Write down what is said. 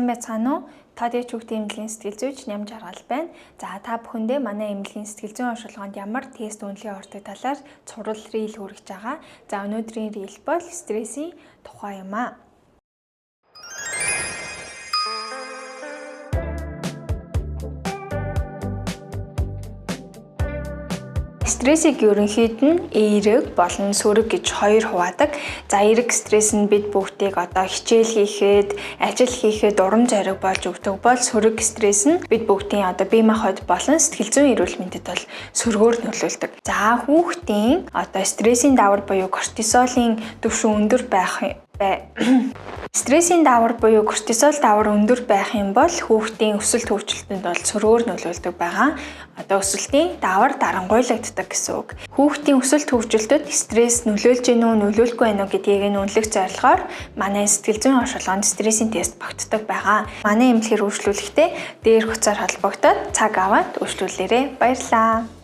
Сайн байцгаана уу? Та дэж хүүхдийн эмнэлгийн сэтгэл зүйч Нямжаргал байна. За та бүхэндээ манай эмнэлгийн сэтгэл зүйн оншилгоонд ямар тест үнэлгээ ордог талаар цуврал reel хүргэж байгаа. За өнөөдрийн reel бол стрессийн тухай юм аа. Стрессийг ерөнхийд нь эерэг болон сөрөг гэж хоёр хуваадаг. За эерэг стресс нь бид бүгдийг одоо хичээл хийхэд, ажил хийхэд урам зориг болж өгдөг бол сөрөг стресс нь бид бүгдийн одоо бие махбод болон сэтгэл зүйн эрүүл мэндэд бол сөргөөр нөлөөлдөг. За хүүхдийн одоо стрессийн давар буюу кортизолын түвшин өндөр байх бай. Стрессийн давар буюу кортизол давар өндөр байх юм бол хүүхдийн өсөлт хөгжилтөнд бол сөргөөр нөлөөлдөг байгаа. Одоо өсөлтийн давар дарангуйлагддаг гэсэн үг. Хүүхдийн өсөлт хөгжилтөд стресс нөлөөлж гэнэ үү, нөлөөлөхгүй байна уу гэдгийг нь үнэлэх зорилгоор манай сэтгэл зүйн оншилгоонд стрессийн тест багтдаг байгаа. Манай эмнэлгээр үйлчлүүлэхдээ дээр хуцаар холбогдоод цаг аваад үйлчлүүлээрэй. Баярлалаа.